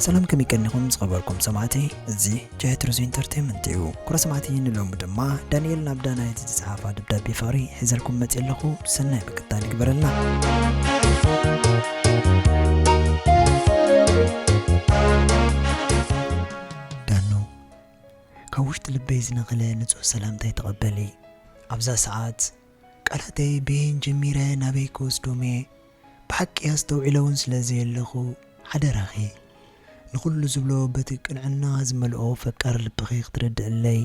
ሰላም ከመይ ቀኒኹም ዝኸበርኩም ሰማዕቲ፣ እዚ ጃየት ሩዝ ኢንተርቴንመንት እዩ። ኩቡራት ሰማዕቲ፣ ንሎሚ ድማ ዳንኤል ናብ ዳናይት ዝጸሓፋ ደብዳቤ ፍቕሪ ሒዘልኩም መጺእ ኣለኹ። ሰናይ ምክትታል ይግበረልና። ዳኑ፣ ካብ ውሽጢ ልበይ ዝነቐለ ንጹህ ሰላምታይ ተቐበሊ። ኣብዛ ሰዓት ቃላተይ በየን ጀሚረ ናበይ ክወስዶም እየ ብሓቂ ኣስተውዒለ እውን ስለ ዘየለኹ፣ ሓደራኺ ንኹሉ ዝብሎ በቲ ቅንዕና ዝመልኦ ፈቃር ልብኺ ክትርድእለይ።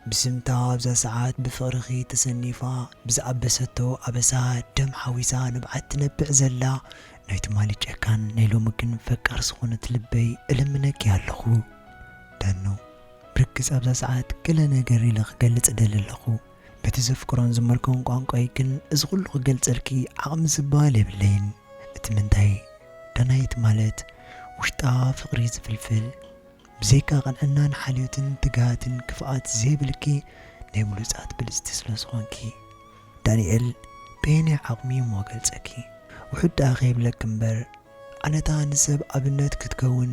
ብስምታ ኣብዛ ሰዓት ብፍቕርኺ ተሰኒፋ ብዝኣበሰቶ ኣበሳ ደም ሓዊሳ ንብዓት ትነብዕ ዘላ ናይ ትማሊ ጨካን ናይ ሎሚ ግን ፈቃር ዝኾነት ልበይ እልምነኪ ኣለኹ። ዳኑ፣ ብርግጽ ኣብዛ ሰዓት ገለ ነገር ኢለ ክገልጽ እደሊ ኣለኹ። በቲ ዘፍቅሮን ዝመልኮን ቋንቋይ ግን እዚ ኩሉ ክገልጸልኪ ዓቕሚ ዝበሃል የብለይን። እቲ ምንታይ፣ ዳናይት ማለት ውሽጣ ፍቕሪ ዝፍልፍል፣ ብዘይካ ቅንዕናን ሓልዮትን ትግሃትን ክፍኣት ዘይብልኪ ናይ ብሉጻት ብልጽቲ ስለ ዝኾንኪ። ዳንኤል፣ በየናይ ዓቕሚ እሞ ገልጸኪ? ውሑድ ደኣ ከይብለኪ እምበር፣ ኣነታ ንሰብ ኣብነት ክትከውን፣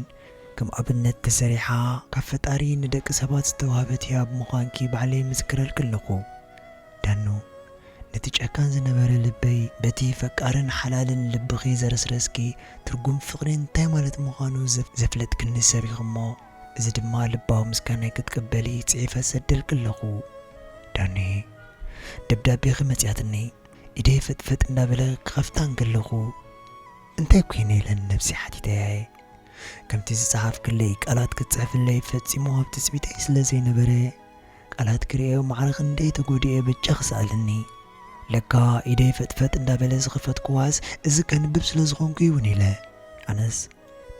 ከም ኣብነት ተሰሪሓ፣ ካብ ፈጣሪ ንደቂ ሰባት ዝተዋህበት ህያብ ምዃንኪ ባዕለይ ምስክረልኪ ኣለኹ። ዳኑ፣ ነቲ ጨካን ዝነበረ ልበይ በቲ ፈቃርን ሓላልን ልብኺ ዘረስረስኪ፣ ትርጉም ፍቕሪ እንታይ ማለት ምዃኑ ዘፍ-፣ ዘፍለጥክኒ ሰብ ኢኺ እሞ፣ እዚ ድማ ልባዊ ምስጋናይ ክትቅበሊ ጽሒፈ ሰደልኪ ኣለኹ። ዳኑየ፣ ደብዳቤኺ መጺኣትኒ። ኢደይ ፈጥፈጥ እንዳበለ ክኸፍታ እንከለኹ፣ "እንታይ ኮይነ?" ኢለ ንነብሰይ ሓቲተያየ። ከምቲ ዝጸሓፍክለይ ቃላት ክትጽሕፍለይ ፈጺሙ ኣብ ትጽቢተይ ስለ ዘይነበረ፣ ቃላት ክርእዮ ማዕረ ክንደይ ተጎዲኤ በጃኺ ስኣልኒ። ለካ ኢደይ ፈጥፈጥ እንዳበለ ዝኸፈትክዋስ እዚ ከንብብ ስለ ዝኾንኩ ይውን ኢለ። ኣነስ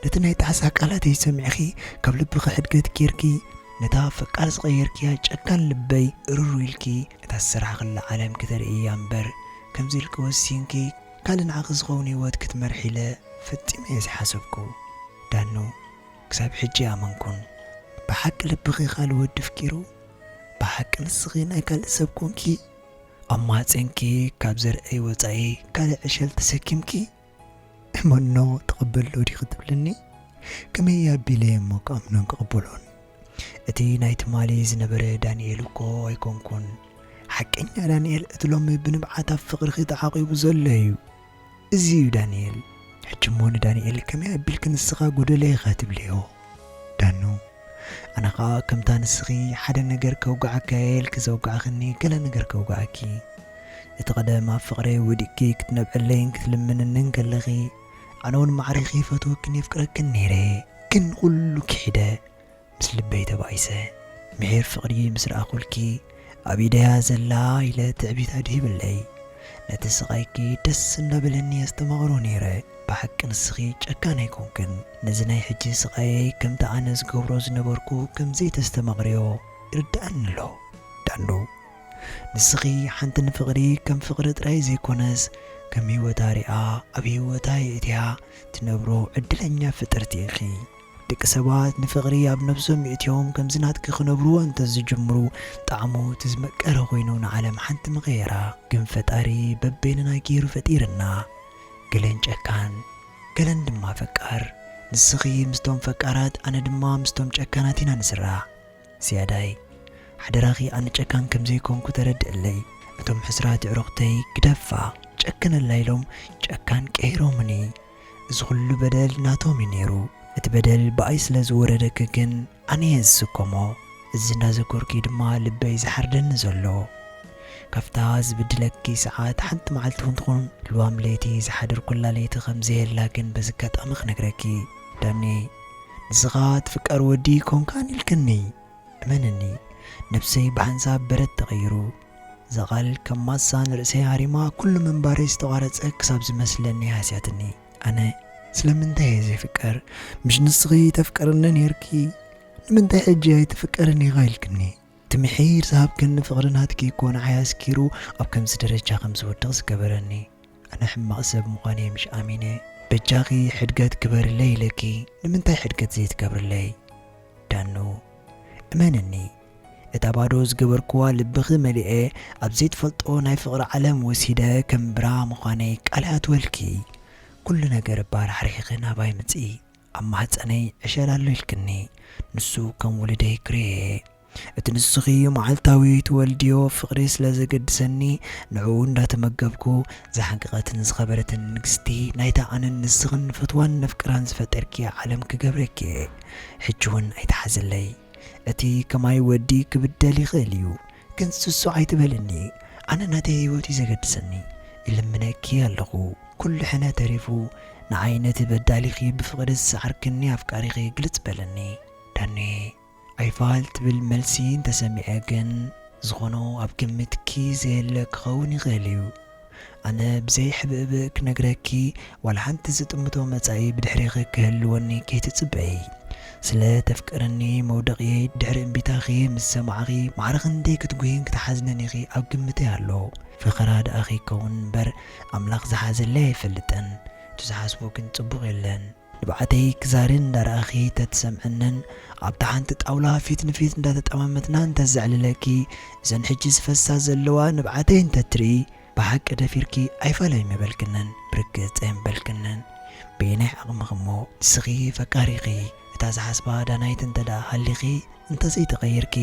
ነቲ ናይ ጣዕሳ ቃላተይ ሰሚዕኺ፣ ካብ ልብኺ ሕድገት ጌርኪ፣ ነታ ፈቃር ዝቐየርክያ ጨካን ልበይ እርሩ ኢልኪ፣ እታ ዝሰራሕኽላ ዓለም ክተርእይያ እምበር፣ ከምዚ ኢልኪ ወሲንኪ ካልእ ንዓኺ ዝኸውን ህይወት ክትመርሒ ኢለ ፈጺመ እየ ዘይሓሰብኩ። ዳኑ፣ ክሳብ ሕጂ ኣይኣመንኩን። ብሓቂ ልብኺ ካልእ ወዲ ኣፍቂሩ? ብሓቂ ንስኺ ናይ ካልእ ሰብ ኮንኪ? ኣብ ማህጸንኪ ካብ ዘርእይ ወጻኢ ካልእ ዕሸል ተሰኪምኪ? እመኖ፣ ትቕበሎ ዲኺ ትብልኒ? ከመይ ኣቢለ እሞ ክኣምኖን ክቕበሎን? እቲ ናይ ትማሊ ዝነበረ ዳንኤል እኮ ኣይኮንኩን። ሓቀኛ ዳንኤል እቲ ሎሚ ብንብዓት ኣብ ፍቕርኺ ተዓቂቡ ዘሎ እዩ። እዚ እዩ ዳንኤል። ሕጂ እሞ ንዳንኤል ከመይ ኣቢልኪ ንስኻ ጎደለ ኢኻ ትብልዮ? ዳኑ፣ ኣነ ኸኣ ከምታ ንስኺ ሓደ ነገር ከውግዓካ እየ ኢልኪ ዘውጋዕክኒ ገለ ነገር ከውግዓኪ። እቲ ቀደም ኣብ ፍቕረይ ወዲቕኪ ክትነብዕለይን ክትልምንንን ከለኺ፣ ኣነ እውን ማዕረ ከይፈትወክን የፍቅረክን ነይረ፣ ግን ንኹሉ ክሒደ፣ ምስ ልበይ ተባኢሰ። ምሒር ፍቕሪ ምስ ረኣኹልኪ፣ ኣብ ኢደያ ዘላ ኢለ ትዕቢት ኣድሂብለይ። ነቲ ስቓይኪ ደስ እንዳበለኒ ኣስተማቕሮ ነይረ። ብሓቂ ንስኺ ጨካን ኣይኮንክን። ነዚ ናይ ሕጂ ስቓየይ ከምቲ ኣነ ዝገብሮ ዝነበርኩ ከም ዘይተስተማቕርዮ ይርድኣኒ ኣሎ። ዳንዶ፣ ንስኺ ሓንቲ ንፍቕሪ ከም ፍቕሪ ጥራይ ዘይኮነስ፣ ከም ህይወታ ሪኣ፣ ኣብ ህይወታ የእትያ ትነብሮ ዕድለኛ ፍጥርቲ ኢኺ። ደቂ ሰባት ንፍቕሪ ኣብ ነብሶም የእትዮም ከምዚ ናትኪ ክነብርዎ እንተ ዝጅምሩ፣ ጣዕሙ እቲ ዝመቀረ ኮይኑ ንዓለም ሓንቲ ምቐየራ። ግን ፈጣሪ በበይንና ገይሩ ፈጢርና። ገለን ጨካን፣ ገለን ድማ ፈቃር። ንስኺ ምስቶም ፈቃራት፣ ኣነ ድማ ምስቶም ጨካናት ኢና ንስራሕ። ዝያዳይ፣ ሓደራኺ ኣነ ጨካን ከም ዘይኮንኩ ተረድእለይ። እቶም ሕስራት ኣዕሩኽተይ ግደፋ፣ ጨክነላ ኢሎም ጨካን ቀይሮምኒ። እዚ ኩሉ በደል ናቶም እዩ ነይሩ። እቲ በደል ብኣይ ስለ ዝወረደኪ ግን ኣነ እየ ዝስከሞ። እዚ እንዳዘከርኩ እዩ ድማ ልበይ ዝሓርደኒ ዘሎ። ካብታ ዝብድለኪ ሰዓት ሓንቲ መዓልቲ እውን ትኹን፣ ልዋም ለይቲ ዝሓደርኩላ ለይቲ ከም ዘየላ ግን በዚ ኣጋጣሚ ክነግረኪ። ዳኒ፣ ንስኻ ትፍቀር ወዲ ኮንካን ኢልክኒ። እመንኒ፣ ነብሰይ ብሓንሳብ በረድ ተቐይሩ። እዛ ቃል ከም ማሳ ንርእሰይ ሃሪማ፣ ኩሉ ምንባረይ ዝተቋረጸ ክሳብ ዝመስለኒ ሃስያትኒ። ኣነ ስለምንታይ እየ ዘይፍቀር? ምሽ ንስኺ ተፍቅርኒ ነይርኪ፣ ንምንታይ ሕጂ ኣይትፍቀርን ኢኻ ኢልክኒ? እቲ ምሒር ዝሃብክኒ ፍቕሪ ናትኪ እኮ ንዓይ ኣስኪሩ ኣብ ከምዚ ደረጃ ከም ዝወድቕ ዝገበረኒ። ኣነ ሕማቕ ሰብ ምዃነይ ምሽ ኣሚነ፣ በጃኺ ሕድገት ግበርለይ ኢለኪ፣ ንምንታይ ሕድገት ዘይትገብርለይ? ዳኑ፣ እመንኒ፣ እታ ባዶ ዝገበርክዋ ልብኺ መሊኤ ኣብ ዘይትፈልጦ ናይ ፍቕሪ ዓለም ወሲደ ከም ብራ ምዃነይ ቃል ይኣትወልኪ። ኩሉ ነገር እባ ራሕሪሕኺ ናባይ ምጽኢ። ኣብ ማህፀነይ ዕሸል ኣሎ ኢልክኒ፣ ንሱ ከም ውሉደይ ክርእየ። እቲ ንስኺ መዓልታዊ ትወልድዮ ፍቕሪ ስለ ዘገድሰኒ፣ ንዕኡ እንዳተመገብኩ፣ ዝሓንቀቐትን ዝኸበረትን ንግስቲ ናይታ ኣነን ንስኽን ንፈትዋን ነፍቅራን ዝፈጠርኪ ዓለም ክገብረኪ እየ። ሕጂ እውን ኣይትሓዝለይ። እቲ ከማይ ወዲ ክብደል ይኽእል እዩ፣ ግን ስሱዕ ኣይትበልኒ። ኣነ ናተይ ህይወት እዩ ዘገድሰኒ። ይልምነኪ ኣለኹ። ኩሉ ሕነ ተሪፉ፣ ንዓይ ነቲ በዳሊኺ ብፍቕሪ ዝሰዓርክኒ ኣፍቃሪኺ ግልጽ በለኒ። ዳኒ፣ ኣይፋል ትብል መልሲ እንተሰሚዐ ግን፣ ዝኾኖ ኣብ ግምትኪ ዘየለ ክኸውን ይኽእል እዩ። ኣነ ብዘይ ሕብእብእ ክነግረኪ፣ ዋላ ሓንቲ ዝጥምቶ መጻኢ ብድሕሬኺ ክህልወኒ ከይትጽበዪ። ስለ ተፍቅርኒ መውደቕየይ ድሕሪ እምቢታኺ ምስ ሰማዕኺ፣ ማዕረ ክንደይ ክትጉሂን ክትሓዝንን ኢኺ ኣብ ግምተይ ኣሎ። ፈኸራ ደኣ ከይከውን እምበር፣ ኣምላኽ ዝሓዘለይ ኣይፈልጥን። እቲ ዝሓስቦ ግን ጽቡቕ የለን። ንብዓተይ ክዛሪ እንዳረኣኺ ተትሰምዕንን ኣብታ ሓንቲ ጣውላ ፊት ንፊት እንዳተጠማመትና እንተዘዕልለኪ፣ እዘን ሕጂ ዝፈሳ ዘለዋ ንብዓተይ እንተትርኢ፣ ብሓቂ ደፊርኪ ኣይፋለይ ምበልክንን፣ ብርግጽ ኣይምበልክንን። በየናይ ዓቕምኺ እሞ? ንስኺ ፈቃሪኺ፣ እታ ዝሓስባ ዳናይት እንተ ደኣ ሃሊኺ፣ እንተዘይተቐይርኪ፣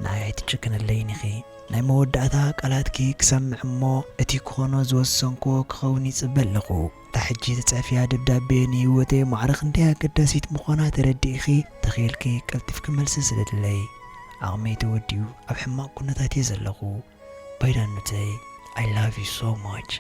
ንዓይ ኣይትጨክነለይን ኢኺ። ናይ መወዳእታ ቃላትኪ ክሰምዕ እሞ፣ እቲ ክኾኖ ዝወሰንክዎ ክኸውን ይጽበ ኣለኹ። እታ ሕጂ ትጽሕፍያ ደብዳቤ ንህይወተይ ማዕረ ክንደይ ኣገዳሲት ምዃና ተረዲእኺ፣ ተኽኢልኪ ቀልጢፍኪ መልሲ ስደድለይ። ዓቕመይ ተወዲኡ ኣብ ሕማቕ ኩነታት እየ ዘለኹ። ባይ ዳኑተይ፣ I love you so much።